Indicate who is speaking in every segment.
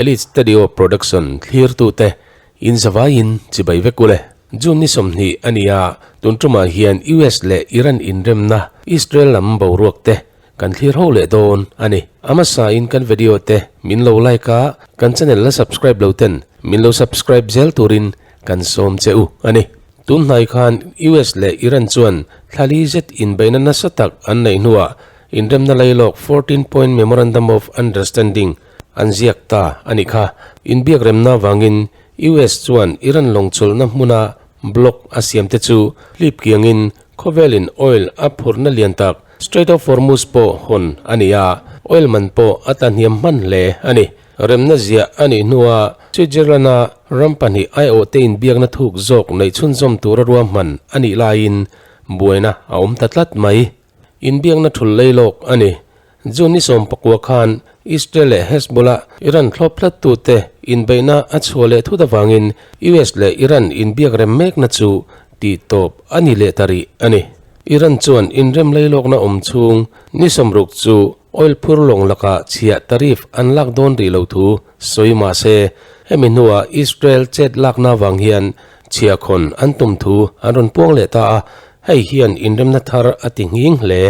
Speaker 1: Elite Studio Production thlirtute in zavaiin chibai vek ule. June ni 20 a ni a, tun tumah hian US leh Iran inremna Israel lam boruak te kan thlir ho leh dawn a ni. A hmasa in kan video te min lo like a, kan channel la subscribe lo ten min lo subscribe zel turin kan sawm che u a ni. Tun hnai khan US leh Iran chuan thla li zet inbeihna nasa tak an neih hnuah inremna lailawk 14 point memorandum of understanding an ziak ta a nih kha. Inbiak remna avangin US chuan Iran lawng chawlhna hmuna block a siam te chu hlip kiangin khawvelin oil a phurhna lian tak Strait of Hormuz pawh hawn a ni a, oil man pawh a tlahniam hman hle a ni. Remna ziah a nih hnua Switzerland-a ram pahnih aiawhte inbiakna thuk zawk neih chhunzawm tura ruahman a nih laiin buaina a awm ta tlat mai. Inbiakna thul lei lawk a ni. June ni 19 khan Israel leh Hezbollah Iran thlawp tlattute inbeihna a chhuah leh thut avangin US leh Iran inbiak rem mekna chu tihtawp a ni leh ta rih a ni. Iran chuan inrem lei lawkna awm chhung ni 60 chu Oil phur lawng lakah chhiah tariff an lak dawn rih lo thu sawi mah se, hemi hnuah Israel chet lakna vang hian chhiah khawn an tum thu an rawn puang leh ta a, hei hian inremna thar a ti nghing hle.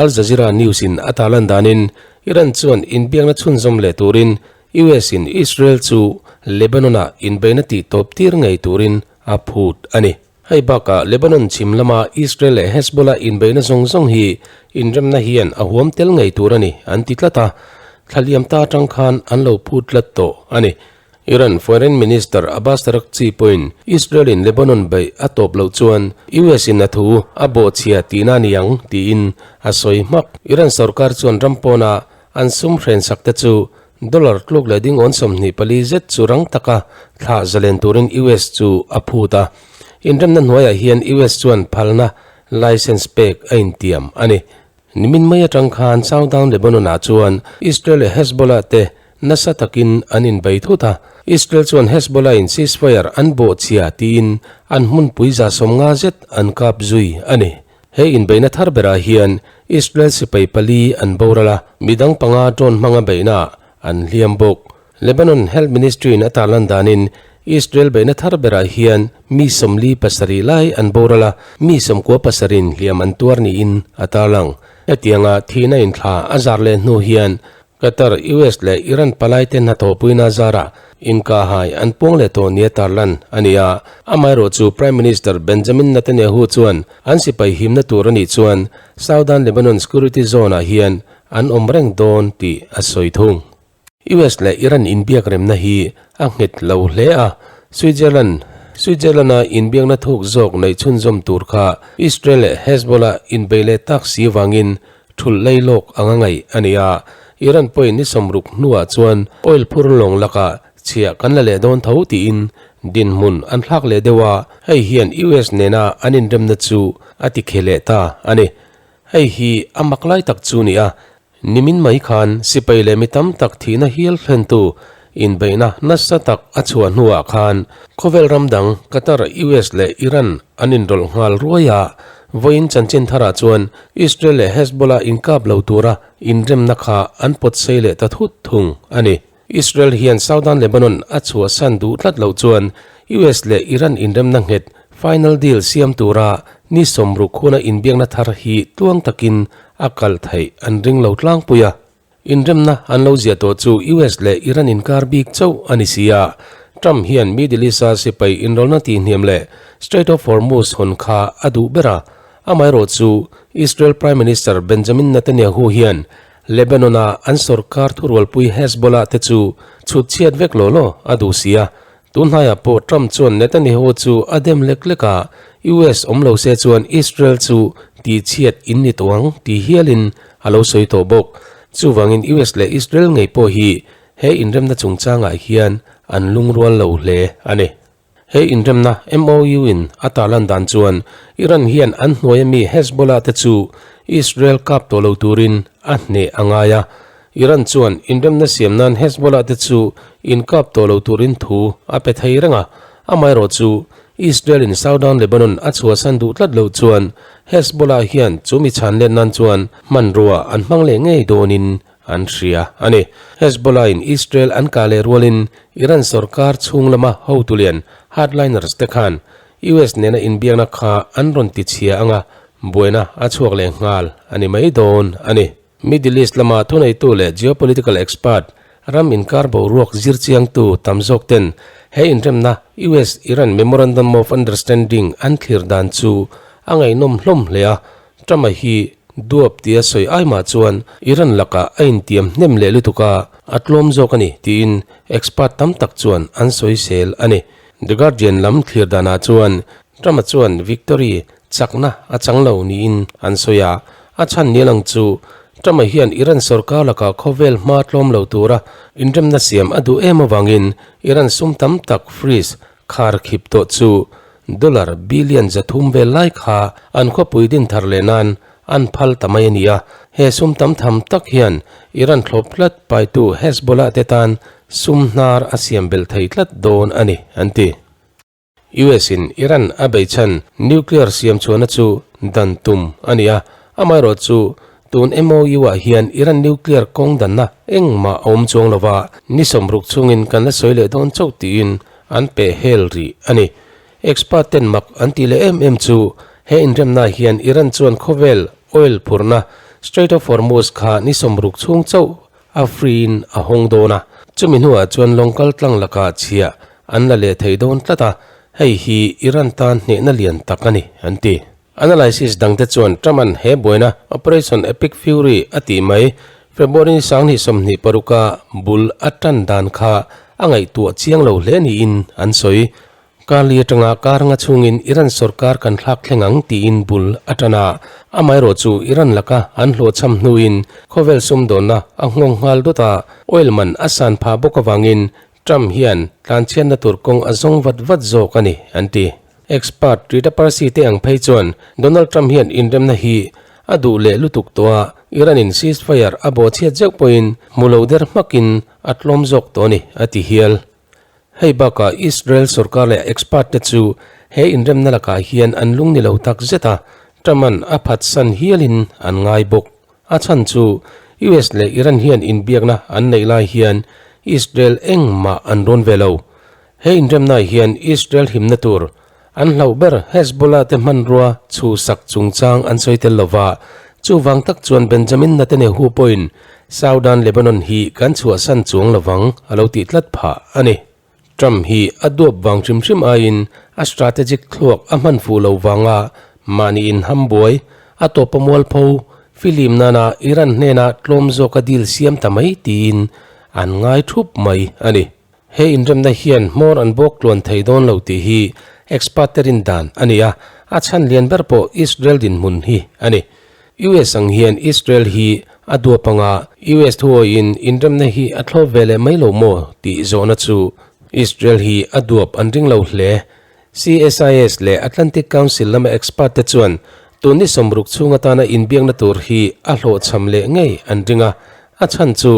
Speaker 1: Al Jazeera News in a tarlan danin Iran chuan inbiakna chhunzawm leh turin US in Israel chu Lebanon-ah inbeihna tih tawp tir ngei turin a phut a ni. Hei bakah Lebanon chhim lama Israel leh Hezbollah inbeihna zawng zawng hi inremna hian a huam tel ngei tur a ni an ti tlat a, thla liam ta atang khan an lo phut tlat tawh a ni. Iran Foreign Minister Abbas Araghchi pawhin Israel-in Lebanon beih a tawp loh chuan US-in a thu a bawhchhia tihna a ni ang tiin a sawi hmak. Iran sorkar chuan ram pawna an sum hrensak te chu Dollar tluk leh ding awn 24 zet chu rang taka thlah zalen turin US chu a phut a. Inremna hnuaiah hian US chuan phalna license pek a intiam a ni. Nimin mai atang khan Southern Lebanon-ah chuan Israel leh Hezbollah te nasa takin an inbei thut a. Israel chuan Hezbollah-in ceasefire an bawhchhia tiin an hmunpui 150 zet an kap zui a ni. He inbeihna thar berah hian Israel sipai pali an boral a, midang panga drone hmanga beihna an hliam bawk. Lebanon Health Ministry-in a tarlan danin Israel beihna thar berah hian mi 47 lai an boral a, mi 97in hliam an tuar niin a tarlang. Hetianga thihna inthla a zar leh hnu hian Qatar, US leh Iran palaite hnathawhpuina zarah inkahhai an puang leh tawh nia tarlan a ni a. Amaherawhchu Prime Minister Benjamin Netanyahu chuan an sipai himna tur a nih chuan Southern Lebanon Security Zone-ah hian an awm reng dawn tih a sawi thung. US leh Iran inbiak remna hi a nghet lo hle a, Switzerland, Switzerland-a inbiakna thuk zawk neih chhunzawm tur kha Israel leh Hezbollah inbeih leh tak si vangin Thulh lei lawk anga ngaih a ni a, Iran pawhin ni 60 hnuah chuan oil phur lawng lakah chhiah kan la leh dawn tho tiin dinhmun an thlak leh deuh a, hei hian US nena an inremna chu a ti khe leh ta a ni. Hei hi a mak lai tak chu ni a, nimin mai khan sipai leh mi tam tak thihna hial thlentu inbeihna nasa tak a chhuah hnuah khan khawvel ram dang Qatar, US leh Iran an inrawlh nghal ruai a, Vawiin chanchin tharah chuan Israel leh Hezbollah inkap lo tura inremna kha an pawt sei leh ta thut thung a ni. Israel hian Southern Lebanon a chhuahsan duh tlat loh chuan US leh Iran inremna nghet final deal siam tura ni 60 khuna inbiakna thar hi tluang takin a kal theih an ring lo tlangpui a. Inremna an lo ziah tawh chu US leh Iran inkar bik chauh a ni si a, Trump hian Middle East-a sipai inrawlna tihhniam leh Strait of Hormuz hawn kha a duh ber a. Amaherawh chu Israel Prime Minister Benjamin Netanyahu hian Lebanon-a an sorkar thurualpui Hezbollah te chu chhut chhiat vek law law a duh si a. Tun hnaiah pawh Trump chuan Netanyahu chu a dem lek lek a, US awm lo se chuan Israel chu tihchhiat in ni tawh ang ti hialin a lo sawi tawh bawk. Chuvangin US leh Israel ngei pawh hi he inremna chungchangah hian an lungrual lo hle a ni. He inremna MOU in a tarlan dan chuan Iran hian an hnuaia mi Hezbollah te chu Israel kap tawh lo turin a hneh a ngai a. Iran chuan inremna siam nan Hezbollah te chu inkap tawh lo turin thu a pe thei reng a. Amaherawh chu Israel in Southern Lebanon a chhuahsan duh tlat loh chuan Hezbollah hian chu mi chhan let nan chuan hmanrua an hmang leh ngei dawnin. an hria a ni. Hezbollah in Israel an kah leh rualin Iran sorkar chhung lama hotu lian hardliners te khan US nena inbiakna kha an rawn ti chhia anga buaina a chhuak leh nghal a ni mai dawn a ni. Middle East lama thuneitu leh geopolitical expert ram inkar boruak zir chiangtu tam zawk ten he inremna US-Iran Memorandum of Understanding an thlir dan chu a ngaihnawm hlawm hle a, Trump-a hi duap tia sawi ai mah chuan Iran lakah a intiam hnem leh lutuk a, a tlawm zawk a ni tiin expert tam tak chuan an sawisel a ni. The Guardian lam thlir danah chuan Trump-a chuan victory chakna a chang lo niin an sawi a, a chhan ni lang chu Trump-a hian Iran sorkar lakah khawvel hma tlawm lo tura inremna siam a duh em avangin Iran sum tam tak freeze khar khip tawh chu dollar billion 300 vel lai kha an khawpui din thar leh nan an phal ta mai a ni a, he sum tam tham tak hian Iran thlawp tlat paitu Hezbollah te tan sum hnar a siam belh thei tlat dawn a ni, an ti. US in Iran a bei chhan nuclear siam chhuahna chu dan tum a ni a, amaherawh chu tun MOU ah hian Iran nuclear kawng danna engmah a awm chuang lova, ni 60 chungin kan la sawi leh dawn chauh tiin an peh hel rih a ni. Expert ten mak an tih leh em em chu he inremna hian Iran chuan khawvel oil phurna Strait of Hormuz kha ni 60 chhung chauh a free in a hawng dawn a, chumi hnuah chuan lawng kal tlang lakah chhiah an la leh thei dawn tlat a, hei hi Iran tan hnehna lian tak a ni, an ti. Analysis dangte chuan Trump-a'n he buaina Operation Epic Fury a tih mai February ni 2026-a bul a tan dan kha a ngaihtuah chiang lo hle niin an sawi. Karli atanga kar nga chhungin Iran sorkar kan thlak thleng ang tiin bul a tan a, amaherawh chu Iran laka an hlawhchham hnuin khawvel sumdawnna a nghawng nghal dawt a, oil man a san phah bawk avangin Trump hian tlanchhiatna tur kawng a zawng vat vat zawk a ni, an ti. Expert Rita Parsi te ang phei chuan Donald Trump hian inremna hi a duh leh lutuk tawh a, Iran in ceasefire a bawhchhiat zeuh pawhin hmu lo der hmakin a tlawm zawk tawh a ni, a ti hial. Hei bakah Israel sorkar leh expert te chu he inremna lakah hian an lung ni lo tak zet a, Trump-a'n a phatsan hialin an ngai bawk. A chhan chu US leh Iran hian inbiakna an neih lai hian Israel engmah an rawn ve lo. He inremnaah hian Israel himna tur an hlauh ber Hezbollah te hmanrua chhuhsak chungchang an sawi tel lova, chuvang tak chuan Benjamin Netanyahu pawhin Southern Lebanon hi kan chhuahsan chuang lovang a lo tih tlat phah a ni. Trump hi a duap vang hrim hrim aiin a strategic thluak a hman fuh lo vanga mahni inham buai, a tawpa mualpho, filim nana Iran hnena tlawm zawka deal siam ta mai tiin an ngai thup mai a ni. He inremna hian hmawr an bawk tluan thei dawn lo tih hi expert te rin dan a ni a, a chhan lian ber pawh Israel dinhmun hi a ni. US ang hian Israel hi a duap anga US thuawiin inremna hi a thlawp ve leh mai lo maw tih zawhna chu Israel hi a duap an ring lo hle. CSIS leh Atlantic Council lama expert te chuan tun ni 60 chhung atana inbiakna tur hi a hlawhchham leh ngei an ring a, a chhan chu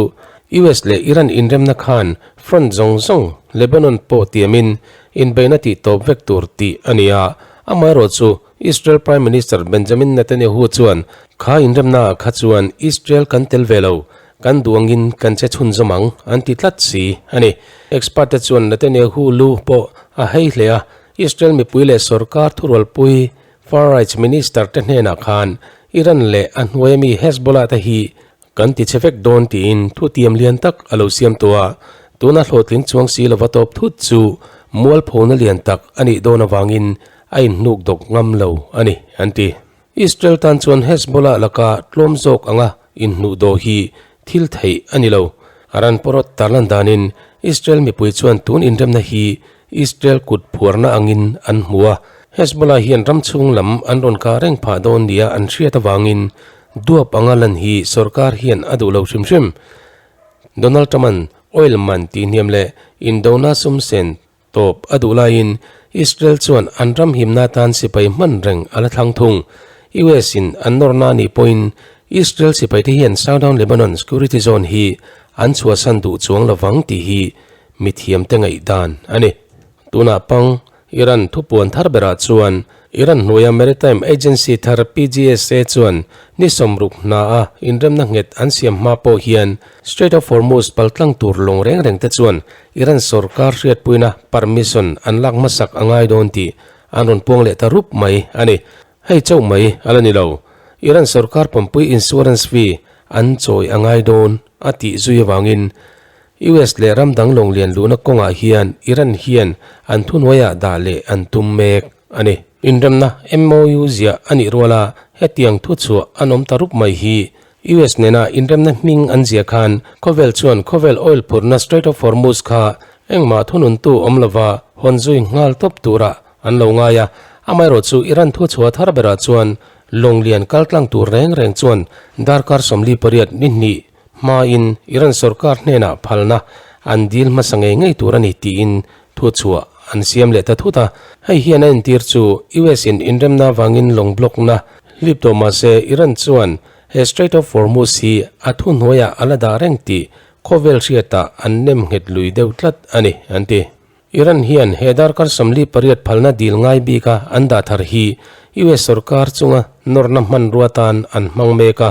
Speaker 1: US leh Iran inremna khan front zawng zawng Lebanon pawh tiamin inbeihna tih tawp vek tur tih a ni a, amaherawh chu Israel Prime Minister Benjamin Netanyahu chuan kha inremna ah kha chuan Israel kan tel ve lo, kan duh angin kan che chhunzawm ang an ti tlat si a ni. Expert te chuan Netanyahu lu pawh a hei hle a, Israel mipui leh sorkar thurualpui far right minister te hnenah khan Iran leh a hnuaia mi Hezbollah te hi kan ti che vek dawn tiin thutiam lian tak a lo siam tawh a, tuna hlawhtling chuang si lova tawp thut chu mualphona lian tak a nih dawn avangin a inhnuk dawk ngam lo a ni, an ti. Israel tan chuan Hezbollah laka tlawm zawk anga inhnuh daw hi thil theih a ni lo. Ran pawrawt tarlan danin Israel mipui chuan tun inremna hi Israel kut phuarna angin an hmu a, Hezbollah hian ram chhung lam an rawn kah reng phah dawn nia an hriat avangin duap anga lan hi sorkar hian a duh lo hrim hrim. Donald Trump-a'n oil man tihhniam leh indona sum sen tawp a duh laiin Israel chuan an ram himna atan sipai hman reng a la thlang thung. US in an nawrna anih pawhin Israel sipaite hian Southern Lebanon Security Zone hi an chhuahsan duh chuang lovang tih hi mithiamte ngaihdan a ni. Tunah pang Iran thupuan thar berah chuan. Iran hnuaia Maritime Agency thar PGSA chuan ni 60 hnaa inremna nghet an siam hma pawh hian Strait of Hormuz paltlang tur lawng reng reng te chuan Iran sorkar hriatpuina permission an lak hmasak a ngai dawn tih an rawn puang leh ta rup mai a ni. Hei chauh mai a la ni lo. Iran sorkar pampui insurance fee an chawi a ngai dawn a tih zui avangin US leh ram dang lawng lian luhna kawngah hian Iran hian an thuhnuaiah dah leh an tum mek a ni. Inremna MOU ziah a nih ruala hetiang thuchhuah an awm ta rup mai hi US nena inremna hming an ziah khan khawvel chuan khawvel oil phurhna Strait of Hormuz kha engmah thununtu awm lova hawn zui nghal tawp turah an lo ngai a. Amaherawhchu Iran thuchhuah thar berah chuan lawng lian kaltlang tur reng reng chuan darkar 48 ni hnih Hmain Iran sorkar hnenah phalna an dil hmasa ngei ngei tur a ni tiin thuchhuah an siam leh ta thut a. Hei hian a entir chu US in inremna avangin lawng block na hlip tawh mah se Iran chuan he Strait of Hormuz hi a thuhnuaiah a la dah reng tih khawvel hriatah an nem nghet lui deuh tlat a ni an ti. Iran hian he darkar 48 phalna dil ngai bika an dah thar hi US sorkar chunga nawrna hmanrua tan an hmang mek a.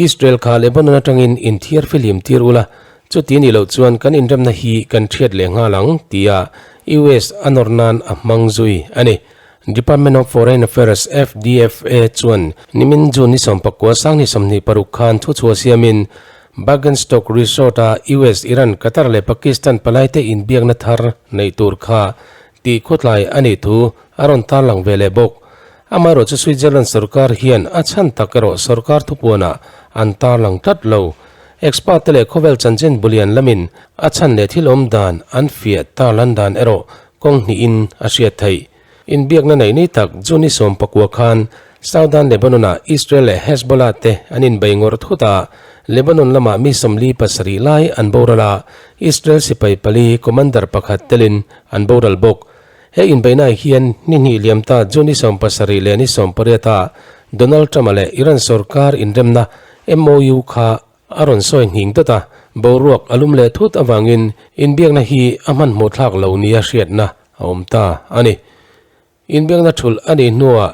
Speaker 1: Israel kha Lebanon atangin inthiar fihlim tir ula, chuti nih loh chuan kan inremna hi kan thiat leh nghal ang, tia US a nawr nan a hmang zui a ni. Department of Foreign Affairs, FDFA, chuan nimin June ni 19 sang ni 26 khan thuchhuah siamin Bergenstock Resort-a US, Iran, Qatar leh Pakistan palaite inbiakna thar neih tur kha tih khawtlai a nih thu a rawn tarlang ve leh bawk. Amaherawhchu Switzerland sorkar hian a chhan tak erawh sorkar thupuanah an tarlang tlat lo. Expert te leh khawvel chanchin bulian lamin a chhan leh thil awm dan an fiah tarlan dan erawh kawng hnihin a hriat theih. Inbiakna neih ni tak June 19 khan Southern Lebanon-ah Israel leh Hezbollah te an inbei ngawrh thut a, Lebanon lamah mi 47 lai an boral a, Israel sipai pali commander pakhat telin an boral bawk. He inbeihnaah hian ni hnih liam ta June 17 leh ni 18 ah Donald Trump-a leh Iran sorkar inremna MOU kha A rawn sawi nghing dawt a, boruak a lum leh thut avangin inbiakna hi a hmanhmawh thlak lo nia hriatna a awm ta a ni. Inbiakna thulh a nih hnuah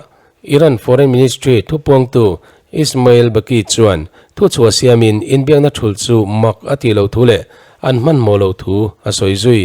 Speaker 1: Iran Foreign Ministry thupuangtu Ismail Baqi chuan thuchhuah siamin inbiakna thulh chu mak a tih loh thu leh an hmanhmawh loh thu a sawi zui.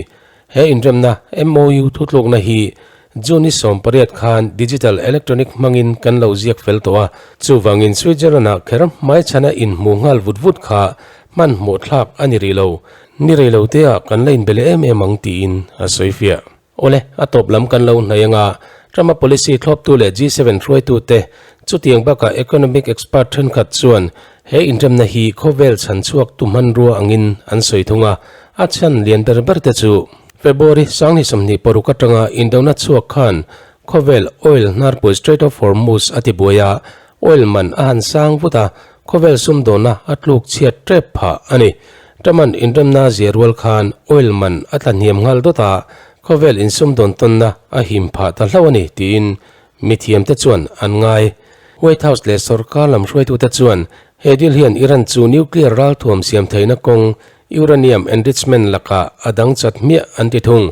Speaker 1: He inremna MOU thutlukna hi June ni 18 khan digital electronic hmangin kan lo ziak fel tawh a, chuvangin Switzerland-ah kher hmaichhana inhmuh nghal vut vut kha hmanhmawh thlak a ni rih lo. Ni rei lo teah kan la inbe leh em em ang tiin a sawi fiah. Awle, a tawp lam kan lo hnaih anga Trump-a policy thlawptu leh G7 hruaitute chutiang bakah economic expert thenkhat chuan He inremna hi khawvel chhan chhuak tu hmanrua angin an sawi thung a, a chhan lian ber ber te chu February 2026 atanga indona chhuak khan khawvel oil hnarpui Strait of Hormuz a ti buai a, oil man a han sang vut a, khawvel sumdawnna a tluk chhiat tep phah a ni. Truman inremna zia rual khan oil man a tla hniam nghal dawt a, khawvel insumdawn tawnna a him phah ta hlauh a ni tiin Mithiamte chuan an ngai. White House leh sorkar lam hruaitute chuan he deal hian Iran chu nuclear ralthuam siam theihna kawng uranium enrichment lakah a dang chat hmiah an ti thung.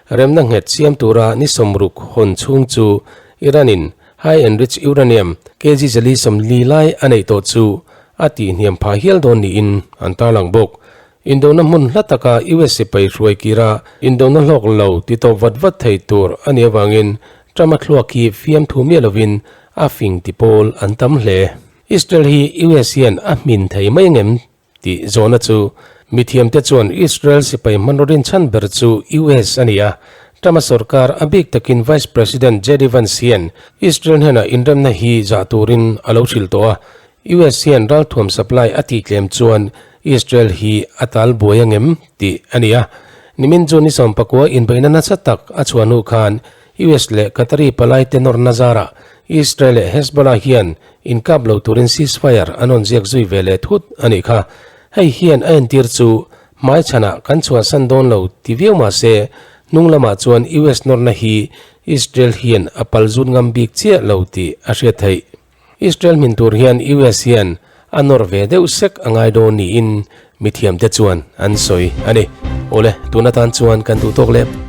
Speaker 1: Remna nghet siam tura ni 60 hawn chhung chu Iran-in high enriched uranium kg 440 lai a neih tawh chu a tihhniam phah hial dawn niin an tarlang bawk. Indona hmun hla taka US sipai hruai kira indona hlawk lo ti tawp vat vat thei tur a nih avangin Trump-a thluak hi fiamthu miah lovin a fing ti pawl an tam hle. Israel hi US hian a hmin thei mai angem tih zawhna chu mithiamte chuan Israel sipai hmanraw rinchhan ber chu US a ni a. Trump-a sorkar a bik takin Vice President JD Vance hian Israel hnenah inremna hi zah turin a lo hrilh tawh a. US hian ralthuam supply a tihtlem chuan Israel hi a tal buai angem tih a ni a. Nimin chu ni 19 inbeihna nasa tak a chhuah hnu khan US leh Qatari palai te nawrna zarah Israel leh Hezbollah hian inkap lo turin ceasefire an rawn ziak zui ve leh thut a nih kha. Hei hian a entir chu hmaichhanah kan chhuahsan dawn lo ti viau mah se hnung lamah chuan US nawrna hi Israel hian a pal zut ngam bik chiah lo tih a hriat theih. Israel hmin tur hian US hian a nawr ve deuh sek a ngai dawn niin mithiamte chuan an sawi a ni. Awle, tun atan chuan kan duh tawk leh.